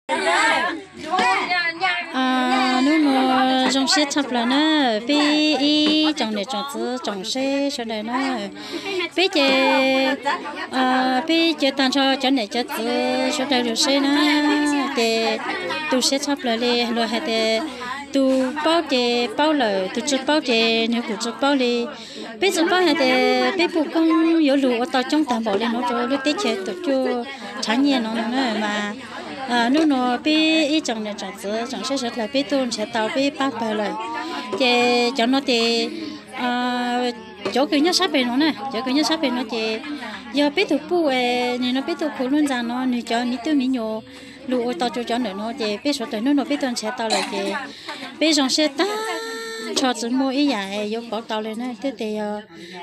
Hnub no zoo siab tshaj plaws na, peb ib tsoom niam tsoom txiv tsoom seb sawv daws na, peb ces, peb ces tag nrho cov niam cov txiv sawv daws los seb na, ces tu siab tshaj plaws li, luag hais tias tus paub ces paub lawm, tus tsis paub ces nws kuj tsis paub li. Peb tsis paub hais tias peb puj koob yuav lug ua tau coob tag npaum li no rau lub teb chaws tuam cuaj tshav nyiaj no no na mas hnub no peb ib tsoom niam tsoom txiv tsoom seb sawv daws peb tuaj nrhiav tau peb pab pawg lawm. Ces cov no ces cov kws nyob sab pem no na, cov kws nyob sab pem no ces yog peb tug puj es nim no peb tuaj khuv lub ntxa no nws cov me tub me nyuam lug ua tau rau cov ntawm no ces peb sawv daws hnub no peb tuaj nrhiav tau lawm ces peb zoo siab tag nrho tsis muaj ib yam yuav pauv tau li na, twb tias yog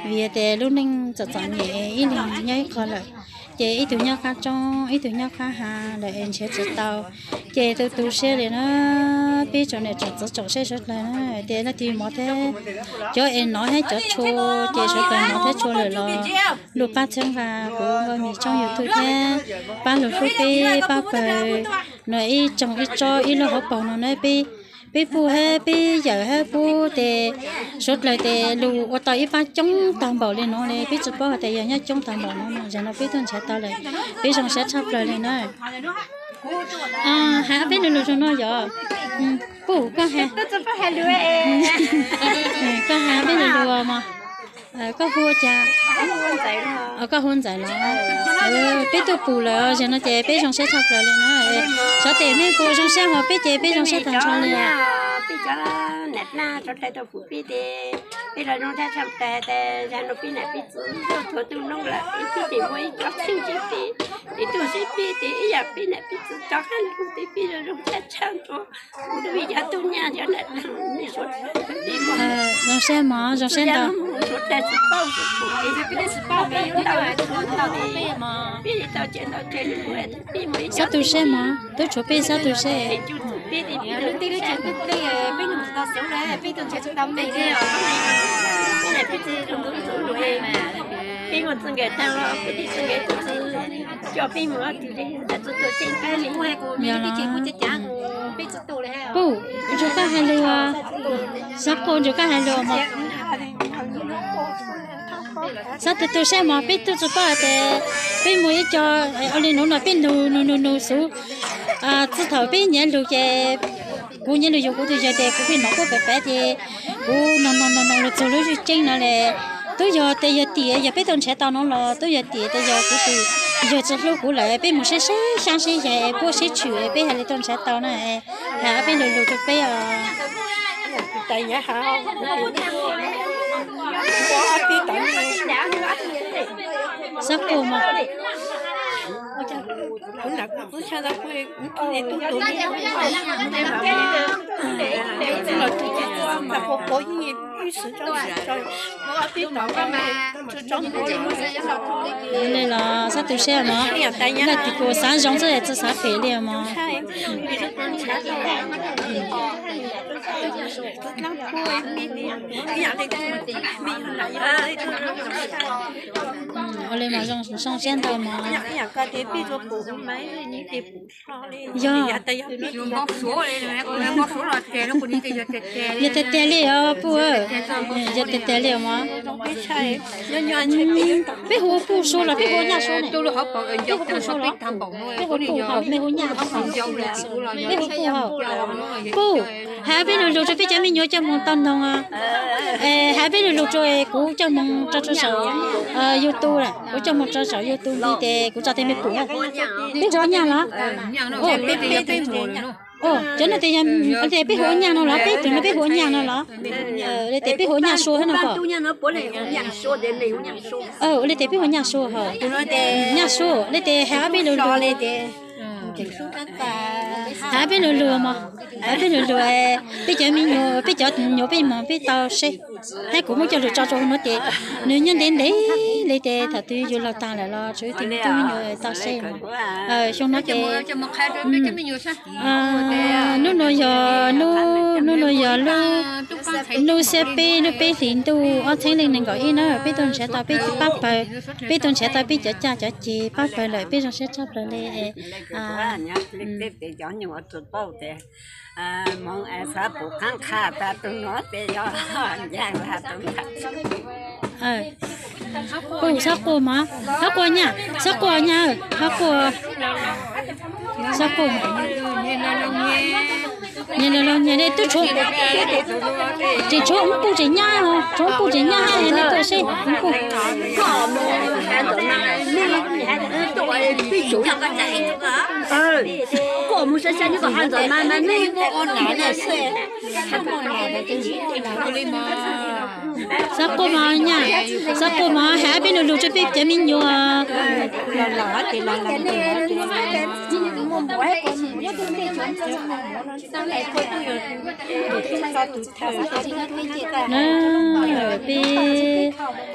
vim tias lub neej txom txom nyem ib leeg nyob ib qho lawm, ces ib tug nyob qab roob ib tug nyob qab hav lawm es nrhiav tsis tau. Ces tu tu siab li na, peb tsoom niam tsoom txiv tsoom seb sawv daws na, ces leej twg mov thiab cov es nov thiab cov tshua ces sawv daws nov thiab tshua lawm los lug pab txhawb nqa kuv Nkauj Mim tshooj YouTube thiab pab lug hlub peb pab pawg no ib tsoom ib tsob ib lub hauv paus no na peb, peb puj hab peb yawm hab puj tes suav dlawg tes lug ua tau ib pab coob tag npaum li no li, peb tsis paub hais tias yog nyob coob tag npaum no no, zaum no peb tuaj nrhiav tau lawm, peb zoo siab tshaj plaws li na. Hais ob peb lo lus zoo no yog, puj koj hais, koj hais ob peb lo lus mog. Koj hu ua cas? Koj hu Ntxawm los? Peb tuaj pum lawm, zaum no ces peb zoo siab tshaj plaws li na. Xyov tes mej puas zoo siab hos peb ces peb zoo siab tag nrho li. Peb cov nam dlaab sawv dlawg tuaj pum peb tes peb los zoo siab tshaj plaws tes zaum no peb nam peb txiv tuaj tshuav tuaj noob lawm, peb tes muaj ib co txheeb sib peb, tes tuaj sib peb tes ib yam peb nam peb txiv rov qab lug tes peb zoo zoo siab tshaj nrho. Zoo siab mog, zoo siab ntau. Xob tu siab mog, tub tshuav peb xob tu siab. Puj, ntsug koj hais lus, Xob Quj ntsug koj hais lus mog. Xob tu tu siab mog, peb tub tsis paub hais tias peb muaj ib co ua li nuav no peb nug nug nug nug xwb. Txij thaum peb nyiav lug ces kuv nyiav lug yug kuv tus yawg tes kuv pheej nov puab pem pem ces kuv nug nug nug nug lug txug lub zwj ceeb no le. Tub yog tes yog tim yog peb tuaj nrhiav tau no los tub yog tim tes yog kuv tus yawg tsis hlub kuv lawm, peb mus sib sib xyaab sib yaig puab sib tshwm peb hais li tuaj nrhiav tau na. Hais ob peb lug lug rau peb os. Xob Quj mog. Li los xob tu siab mog, leej twg kuj xaav zoo xwb tsis xaav phem li mog. Ua li mas zoo siab ntau mog. Yog, yog tiag tiag li os puj, yog tiag tiag li os mog. Peb hu ua puj sua los peb hu ua nyaj sua ne? Peb hu puj sua los? Peb hu puj hos mej hu nyaj. Peb hu puj hos. Puj, hais peb lug lug rau peb cov me nyuam coj moog tau noog. Hais peb lug lug rau kuv coj moog tso rau saum YouTube, kuv coj moog tso saum YouTube tes kuv tso tes mej pum. Peb hu ua nyaj los? Cov no tes yog tes peb hu ua nyaj no los? Peb tug no peb hu ua nyaj no los? Li tes peb hu ua nyaj sua hab no pom. Li tes peb hu ua nyaj sua hos. Nyaj sua, li tes hais ob peb lug lug. Hais ob peb lug lug mog. Hais ob peb lug lug, peb cov me nyuam, peb cov nyuam peb moog peb tau seb. Hab kuv muab coj lug tso rau huv nuav tes nws nyob ntev ntev Li ces thaum twg yus laug tag lawm los tshuav ib tug me tub me nyuam tau seb mas. Xyoo no ces hnub no yog, hnub no yog lub, hnub xiab peb lub peb hlis ntuj ob txhiab leej nees nkaum ib na, peb tau nrhiav tau peb pab pawg, peb tau nrhiav tau peb cov caj cov ces pab pawg lawm, peb zoo siab tshaj plaws li. Pub xob quaj mog, xob quaj nyab, xob quaj nyab, xob quaj, xob quaj. Nyias los los nyias li twb tshuav, tsis tshuav, tshuav puj tseem nyab, tshuav puj tseem nyab li tuaj seb puj. Xob quaj mog nyab, xob quaj mog, hais peb lug lug rua peb cov me nyuam.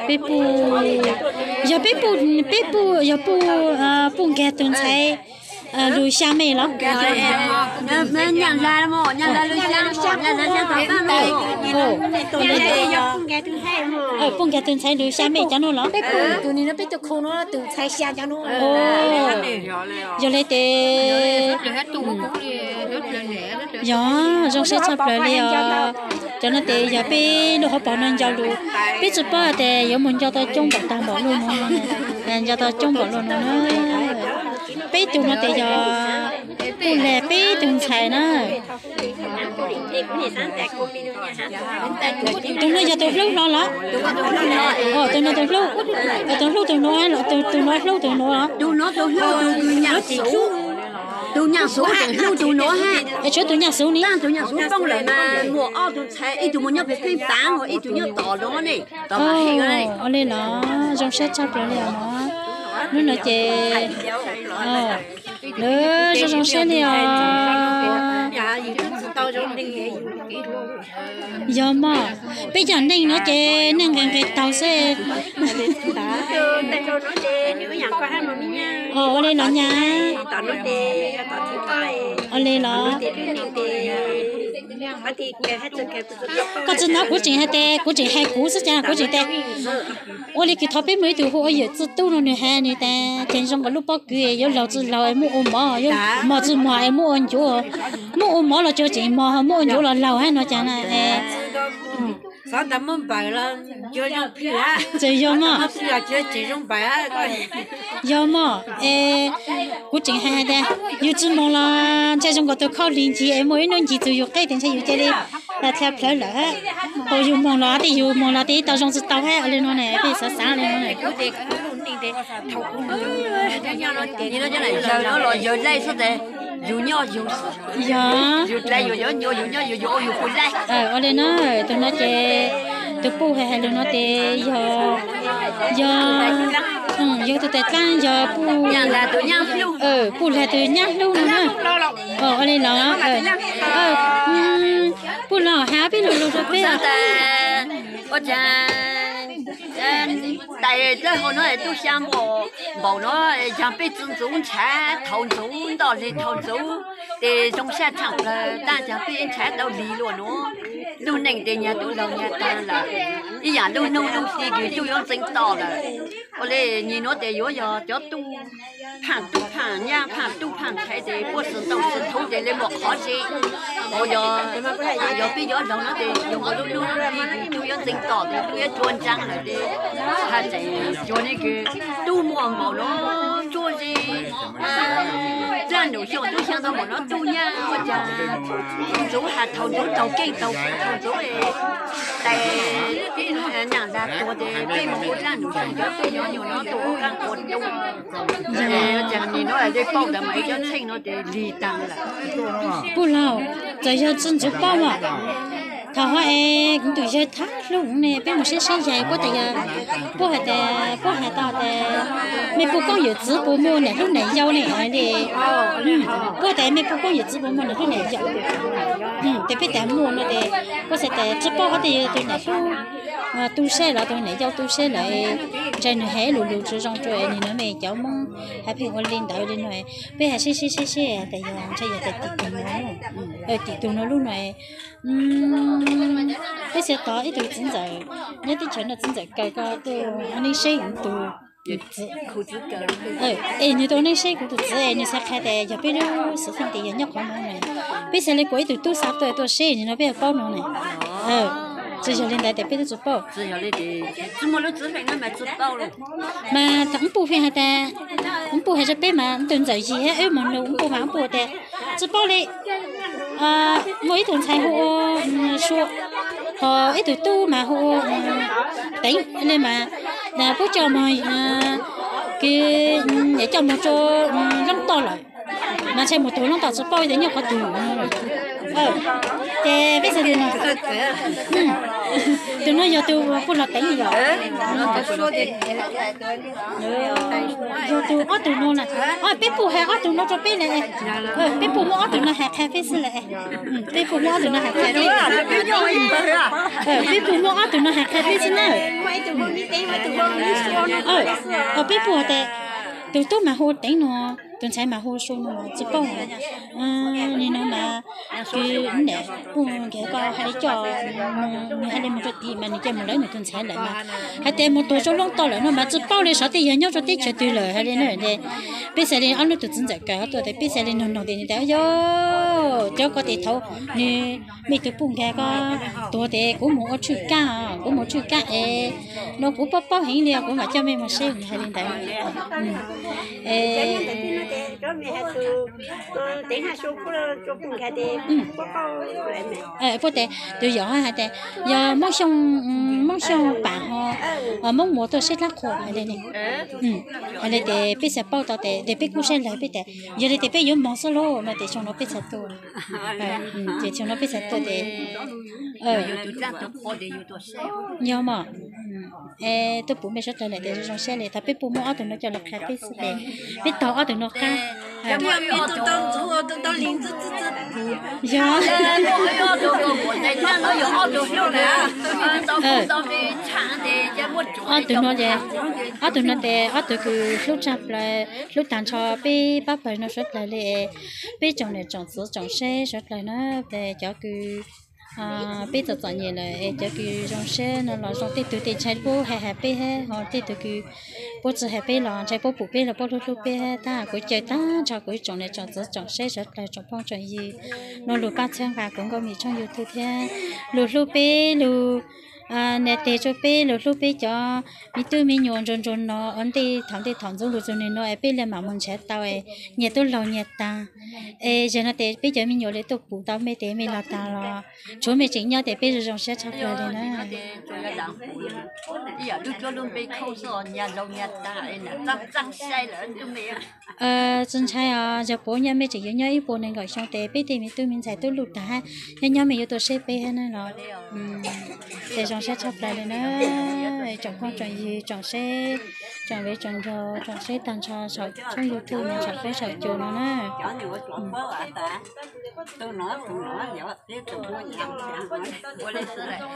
Peb puj, yog peb puj, peb puj, yog puj, puj nkag tug ntxhais lug xya mej los? Puj nkag tug ntxhais lug xya mej cov nuav los? Yog li ces yog zoo siab tshaj plaws li os. Cov no ces yog peb lub hauv paus no nco lug, peb tsi paub hais tias yuav mus nco tau coob npaum tag npaum luaj nuav, nco tau coob npaum luaj nuav na. Peb tug no ces yog puj leg peb tug ntxhais na. Tug no yog tug hlub no los? Tug no tug hlub, tug hlub tug nuav, tug nuav hlub tug nuav. Tug nyaam xuv tseem hlub tug nuav hab. Es tshuav tug nyaam xuv ni. Tug nyaam xuv poob lawm mas muaj ob tug ntxhais, ib tug mus nyob pem Pheej Paav, ib tug nyob tom no ne, tom Pheej Paav. Ua li los zoo siab tshaj plaws li os mog. Hnub no ces zoo zoo siab li os. Yog mog, peb cov neeg no ces neeg nqis nqis taug xwb. Ua li los nyab. Ua li los. Koj tsi hnov kuv tseem hais tes, kuv tseem hais kuv xwb cas, kuv tseem tes. Ua li kws thov peb muaj ib tug hu ua Yawm Txwj Tub no, nws hais nws tas ces zoo nkaus lub pob kws yuav laug tsi laug es muab ua mov, mog tsi mog es muab ua ncuav, muab ua mov los cuag tseem mog, muab ua ncuav los laug hab no cas na. Txawm yog mog, yog mog es kuv tseem hais hais tias yus tsi moog los ntshe zoo nkaus tus khaub lig ncig es muaj ib hnub ncig txug yus qeb tes ntshe yus cia li dhia plawv lawm hab. Tau yus moog los tej, yus moog los tej tau zoo tsi tau hab. Ua li no ne, peb xav xav li no ne. Yawg no los yawg laij xwb tes, yus nyob yus, yus dlaim yus yuav ncuav, yus nyob yus yuav ua yus puj laij. Ua li na, tus no ces tus puj hais hais lug no tes yog, yog, yog tus tais dlaab yog puj, puj lag tus nyab hlub no na. Ua li los, puj laug hais peb lug lug rua peb. Ua cas tais dlawb hau no tub xya npaum no, yog peb tsi ntxuv ntshav thaum ntxuv ntoj lig thaum ntxuv tes zoo sab tshaj plawg, tab yog peb ntshav tau lig luaj nuav. Lub neej tes nyag tub laug nyag tawg lawm, ib yam lub hnub lub hli kws tub yuav ntxeev toj lawm. Ua li nyag nuav tes yuav yog cov tub phaaj tub phaaj nyab phaaj tub phaaj ntxhais tes puab xwm tau xwm txhuv tes le muaj qhov zeb. Yog, yog peb yuav laug no tes yog lub hnub lub hli kws tub yuav ntxeev toj tes tub yuav tsua ntsaab lawm tes haj tseem cuag le kws tub muaj npaum no tsuab zeb dlaab num xyoo tub xyaa tau npaum no tub nyab ua cas ntxuv has thaum ntxuv taug keej taug thaum ntxuv tais nyaj dag tuag tes peb moog ua dlaab num xyoo cov tub nyuag nyuag no tuaj ua qaab ua tub. Ces nyag nuav le paub tas mas ib cov tsheej no tes lig taag lawm. Puj laug, txawm yog tsi ntxuv paub mas Thaum ho es kuv tus yawg thab hlub ne, peb mus saib saib yaig puab tas yog, puab hais tas, puab hais tau tas, mej puj koob yawm txiv puas muaj nam hlub nam yau ne li. Puab tas mej puj koob yawm txiv puas muaj nam hlub nam yau. Tes peb tas muaj no tes, puab xav tas tsi paub ob tug yog tus nam hlub tu siab los tus nam yau tu siab lawm, ntshe nws hais lus lus tsi zoo rua nim no mej cov Moob hais pheej ua li ntawd li no. Peb hais sib sib sib sib tas yog ntshe yog tas tim tus no, tim tus no lub no. Peb xav tos ib tug txiv ntxawm nyob teb chaws no, txiv ntxawm kaw ko tuaj ua neej saib tus, es nws tuaj ua neej saib kuv tus txiv es nws xav qha tas yog peb lub xwm txheej tes yog nyob qhov no ne. Peb xav li kuas ib tug tub xa tuaj tuaj saib nim no peb yuav paub no ne. Tsi yog li ntawd tes peb twb tsi paub. Mas thaum wb puj pheej hais tas, wb puj hais rua peb mas tus ntxawm yig wb mus nug wb puj mas wb puj tas tsi paub li. Muaj ib tug ntxhais hu ua Sua, ho ib tug tub mas hu ua Teev li mas, puab coj moog, kws nyam coj moog rua Loob Toj lawm, mas ntshe mus tug Loob Toj tsi paub tas nyob qhov twg. Ces peb xav tas tus no yog tus puj los Teev yog. Yog tus ob tug no na, peb puj hais ob tug no rua peb le, peb puj muab ob tug no hais qha peb xwb le, peb puj muab ob tug no hais qha peb, peb puj muab ob tug no hais qha peb xwb na. Peb puj tas tus tub mas hu Teev no, tus ntxhais mas hu Sua no mas tsi paub. Nim no mas kws niam puj nkag ko hais li coj, nws hais li mus rua tim mas nws coj mus lawv nws tus ntxhais lawm mas, hais tas mus tuag rua Loob Toj lawm no mas tsi paub li xyov tej yog nyob rua teb chaws twg lawm hais li na. Peb xav li ob lub tug txiv ntxawm kaw tuaj tas peb xav li noog noog tas nws tas yog cov ko tes thaud nws mej tug puj nkag ko tuag tes kuv mus ua tshwj kab, kuv mus tshwj kab es no kuv paub paub heev li kuv mam coj mej mus saib, nws hais li ntawd. Puab tas tus yawg hais tas yog Moob Xyooj, Moob Xyooj Pam ho Moob Muas tuaj saib dlaab qhua hais li. Hais li tes peb xav paub tau tes peb kuj saib lawm peb tas yog li tes peb yuav moog xwb lauj no tes xyoo no peb txhad tuaj. Ces xyoo no peb txhad tuaj tes yog mog. Es tuaj pum mej suav dlawg lawm tes zoo zoo siab li, thaum peb puj muab ob tug no coj los qha peb xwb tes peb taug ob tug no qab. Yog ob tug no, ob tug no tes ob tug kws hlub tshaj plaws hlub tag nrho peb pab pawg no suav dlawg li. Peb tsoom niam tsoom txiv tsoom seb suav dlawg na, tes cov kws peb txom txom nyem lawm es cov kws zoo siab no los zoo, tej tug tes ntshai puab hais hais peb hab, ho tej tug kws puab tsi hais peb los ntshai puab pum peb los puab hlub hlub peb hab. Tab kuv caw tag nrho kuv tsoom niam tsoom txiv tsoom seb suav dlawg tsoom phooj tsoom ywg, no lug pab txhawb nqa kuv Nkauj Mim tshooj YouTube thiab lug hlub peb lug nias tes rua peb lug hlub peb cov me tub me nyuam nrug nrug no ua ntej thaum ntej thaum ntxov lug txug nwg no es peb li mam mus nrhav tau es nyias tub laug nyias tag. Es yog no tes peb cov me nyuam li tuaj pum tau mej tes mej laug tag los tshuav mej tseem nyob tes peb zoo zoo siab tshaj plaws li na. Tsi ntshai os, yog puab nyob mej tseem yuav nyob ib puas nees nkaum xyoo tes peb tej me tub me ntxhais tub luj tag hab, nyob nyob mej yuav tuaj saib peb hab na los. Tes zoo siab tshaj plaws li na, tsoom phooj tsoom ywg tsoom seb, tsoom viv tsoom ncaus tsoom seb tag nrho saum tshooj YouTube no saum qub saum cua no na.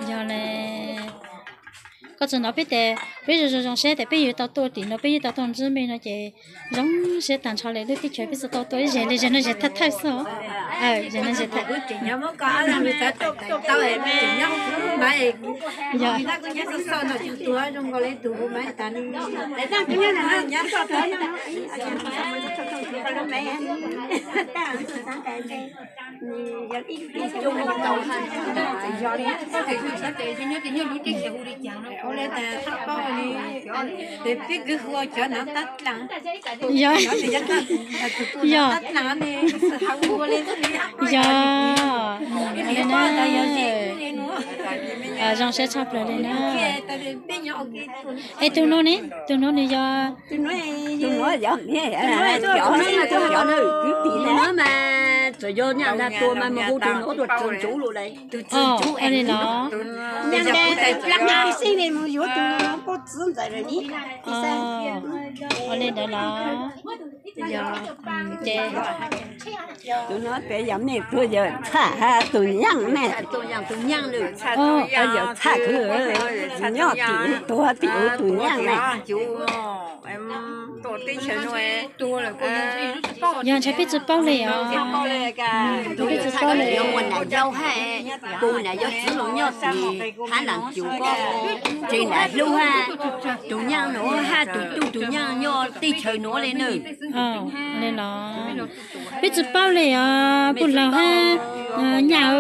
Yog le, koj tsi hnov peb tes peb zoo zoo zoo siab tes peb yuav tau tuaj tim no peb yuav tau tuaj ntsib mej no ces zoo siab tag nrho li. Lub teb chaws peb tsi tau tuaj ib zag li, zag no zag thawj thawj xwb os. Zag no zag thawj. Yog, yog, yog, zoo siab tshaj plaws li na. Es tus no ne, tus no nws yog, tus no yog, tus no mas Yog nyaj nag tua mas mus hu tus nuav tuaj tsuv ncuv lug lawm. Ua li los. Nyaj nag tais plab nag xib ne mus yuav tus poj txwv ntxawm lawm ni. Ua li ntawd los. Ces tus nuav peb yog mej tuag yog txhaj tus nyaaj ne. Yog txhaj, nyob tim ub tuag tim ub tus nyaaj ne. Yog ntshai peb tsi paub li os. Peb tsi paub li. Ua nam yau hab, tus nam yau txiv los nyob tim hab nam cum ko, tsev nam hlub hab, tus nyaaj nuav hab tus tub tus nyaaj nyob teb chaws nuav li nawb. Li los peb tsi paub li os, puj laug hab nyaj.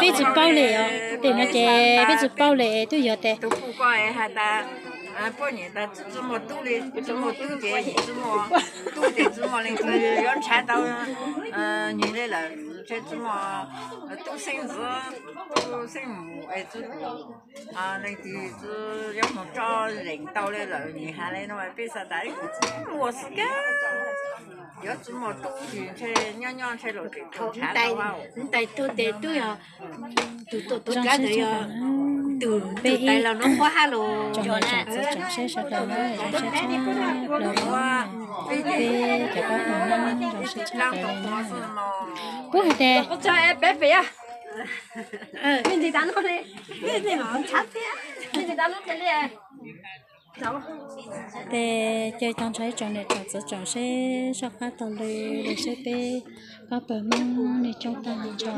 Peb tsi paub li os, tej nuav ces peb tsi paub li, twb yog tes. Puab niam tas tsi muaj tub li, tsi muaj tub ces tsi muaj tub ces tsi muaj leej twg yuav nrhav tau nws li lawm, ntshe tsi muaj tub xeeb ntxwv, tub xeeb mus es tsi leej twg tsi yuav mus tso zeem tau li lawm. Nws has li no peb xav tas ib kuv tsi muaj xwb kag, yuav tsi muaj tub ces ntshe nyob nyob ntshe luag tseem tau nrhav tau. Tais tuag tes twb yog tus tuaj tuav kab ntawd yog tus tais los nuav quab hab los. Peb cov pab tug zoo sib tshaj plaws li. Kuv hais tias tes caw tag nrho ib tsoom niam tsoom txiv tsoom seb soj qab taug lw li seb peb pab pawg Hmoob neeg coob tag nrho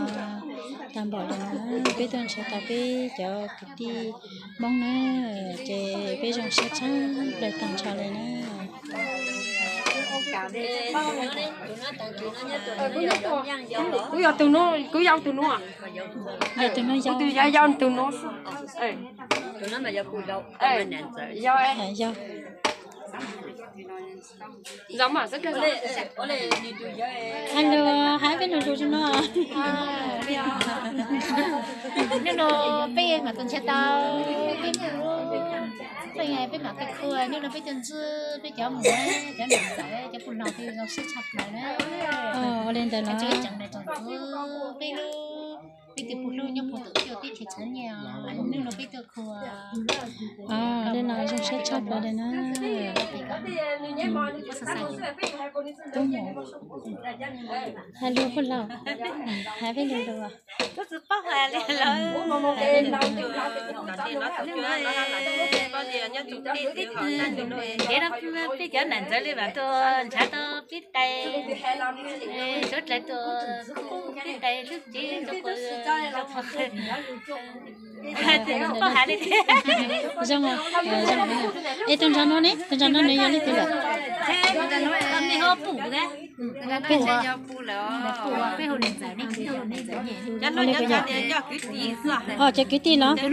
tag npaum li no, peb tuaj nrhiav tau peb cov kwv tij Hmoob na, ces peb zoo siab tshaj plaws tag nrho li na. Kuv yog tus nuav, kuv yau tus nuav. Yog tus nuav, yau tus nuav. Yau. Hello, hab peb lug lug no. Hnub no peb mam tau nrhiav tau peb, peb mam tau khua, hnub no peb tuaj ntsib peb cov mus, cov nam ntxawm cov puj laug peb zoo siab tshaj plaws na. Ua li ntawd los. Peb lub, peb tus puj hlub nyob puag tom cuaj peb chaw txheeb nyiaj, hnub no peb tuaj khua. Li no zoo siab tshaj plaws li na. Tub mus, hais lug puj laug, hais peb lug lug. Ces no peb cov nam ntxawg li mas tuaj nrhav tau peb tais, suav dlawg tuaj peb tais hlub cev rau qhov zoo, zoo. Es tus ntsag no ne, tus ntsag no nws yog leej twg lawm? Peb hu niam ntxawm ne, peb hu niam ntxawm ne. Cov kwv tij los? Peb,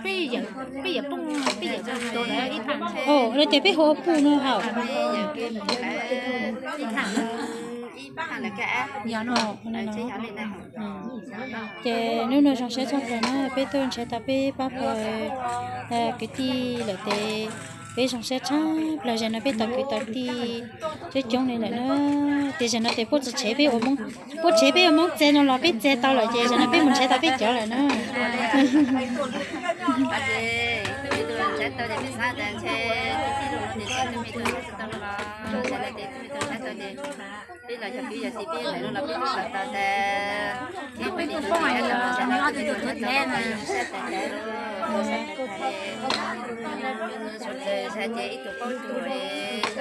peb yawm, peb yawm phooj, peb yawm tus ib phaj. Ua li ces peb hu ua puj no hauj. Ces hnub no zoo siab tshaj plaws na, peb tuaj nrhiav tau peb pab pawg kwv tij lawm ces peb zoo siab tshaj plaws. Zaum no peb tau kwv tau tij coob coob li lawm na. Ces zaum no ces puab tsis tshev peb ua Hmoob, puab tshev peb ua Hmoob txia no los peb txia tau lawm ces zaum no peb mus nrhiav tau peb cov lawm na. Peb los yog kwv yog tij peb lawm no los peb twb tau tas, peb twb poob hais tias nws ob tug tub thiab na. Suav dlawg saib ces ib tug paub tug,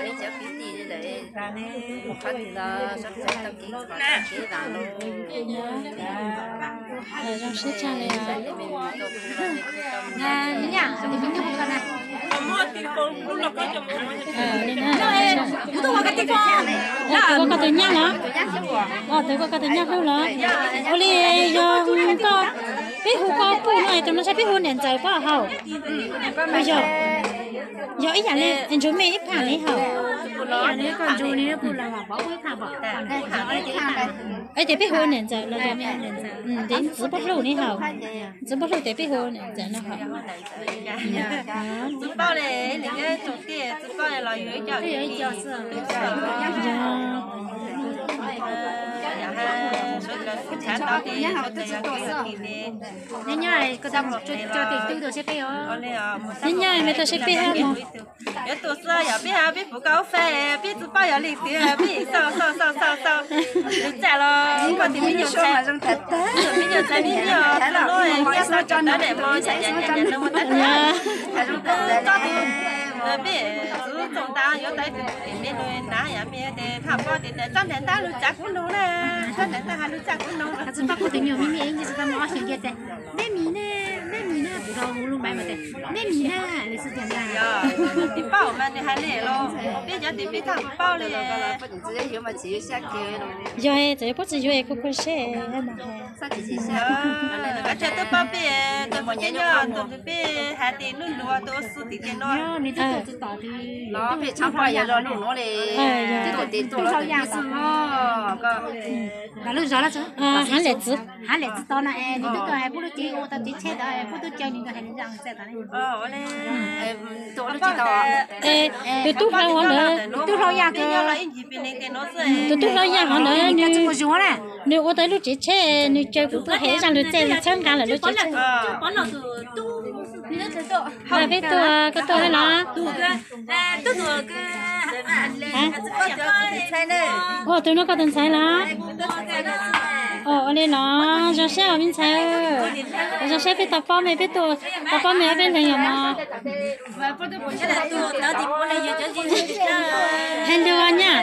ib cov kwv tij lawm, qhov twg los suav dlawg tau kev, kev vam los. Zoo siab tshaj li. Li na, tus ko koj tus nyab los? Tus ko koj tus nyab hlub los? Ua li yog koj, peb hu koj puj no es tus no saib peb hu niam ntxawm puab hauj. Yog, yog ib yam li ntsuag mej ib phaj ne hauj. Es ces peb hu niam ntxawm los yog, ces txiv puab hlub ne hauj. Txiv puab hlub ces peb hu niam ntxawm no hauj. Txiv paub li, txiv paub los yog ib co, yog. Yog hais sawv daws kuv tshav tau ces sawv daws yog kwv yog tij li. Nyob nyob koj tau coj tes tub tuaj saib peb os. Nyob nyob me tuaj saib peb hab mog. Yuav tuaj xwb yog peb, peb puv koj ub fej, peb tsis paub yog leej twg, peb xauj xauj xauj xauj xauj lub txaj los koj tus me nyuam ntxhais, me nyuam ntxhais me nyuam txog no nyiaj txog cov dab daim mos nyiaj nyiaj nyiaj nyiaj no mus tab sis koj tus peb txoom nta yuav tau ib tug tim me lug na yog me tes thaj paub tias txhob nrag ntab lug tsav kuv noog na, txhob nrag ntab has lug txaj kuv noog. Tsis paub kuv tus nyuam me me ib ntsis tsis tau mus ob xyoos ntiag tes, neb mis ne, neb mis ne, kuv rau hu lub npaim mas tes, neb mis ne, nws xwb tias nta. Yog tim paub mas nws hais li los peb cov tim peb thaj paub li. Yog txawm yuav paub tsis yuav es kuv kuj seb mas. Peb tsis paub peb tus muaj nyob tus peb hais tias nub nua tus xu tim tes no. Nws twb tuaj tsis tom twg los peb tshab poj yog los lub nuav li. Tuaj tes tuaj los tus xwb os. Ntawm lub zos lawm, hav lem txwv, hav lem txwv tod no es nws twb tuaj hais pub lub cev ua tau cev tsheb tod, pub tub caw nws hais li zaj txaj tod ne. Tus tub hlau hov ntawd, tub hlau yaj, tus tub hlau yaj hov ntawd nws, nws ua tau lub cev tsheb, nws caw kuv tuaj hais zaj lug txaj, nws txhawb nqa lawm lub cev tsheb. Peb tuaj, koj tuaj hab los? Ua tus no koj tus ntxhais los? Ua li los zoo sab os me ntxhais. Zoo sab peb tau paub me, peb tuaj tau paub me ob peb leeg yog mos. Hais lus nyaj,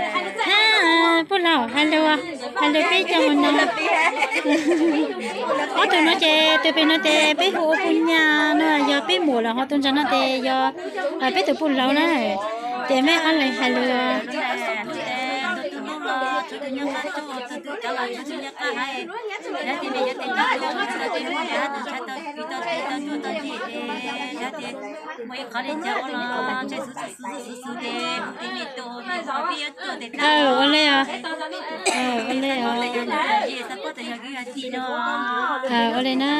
puj laug hais lus, hais lus peb cov mus no. Ob tug no ces tus pem no ces peb hu ua puj nyaj no yog peb muam los ho tus ntawm no ces yog peb tus puj laug na. Ces meb ob leeg hais lus. Ua li os. Ua li na.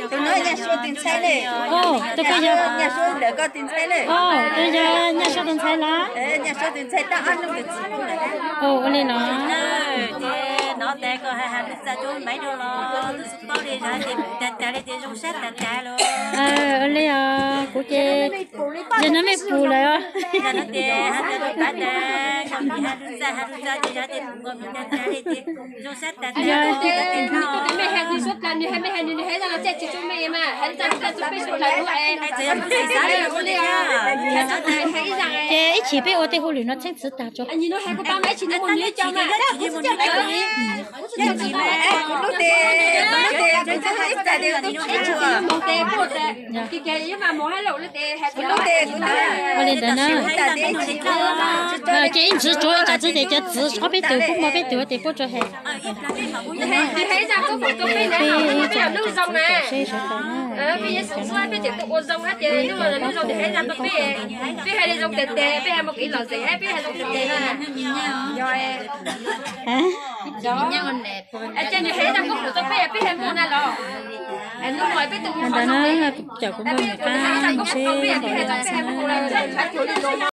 Tus no yog Nyaj Suav tus ntxhais ne. Tus ko yog Nyaj Suav ntawm koj tus ntxhais ne. Tus yog Nyaj Suav tus ntxhais los? Nyaj Suav tus ntxhais tab ob hnub tus txiv pub lawm. Ua li los? Ces no tas koj hais hais lus txaj rau maiv dua los tus tsis paub li, yog tias pum tag tag li ces zoo sab tag tag los. Ua li os, kuv ces yog no mej pum lawm os. Yog no ces hais tias lub pav tas koj hais lus txaj hais lus txaj ces yog tias pum koj pum tag tag li ces zoo sab tag tag. Mej hais lus suav dlawg, nws hais mej hais nws, nws hais zaj los txaj tsis rau mej mas hais zaj txaj rau peb suav dlawg. Ces ib chim peb ua tej hauj lwm no txheeb txwv tag tso. Ua li ntawd na. Ces ib ntsis tsuav tsam txwv ces cov txwv ob peb tug pub npo peb tug ces puab tsuas hais. Ntawd na, cov kuv npawg nws qab ntshe npaum li no xwb na.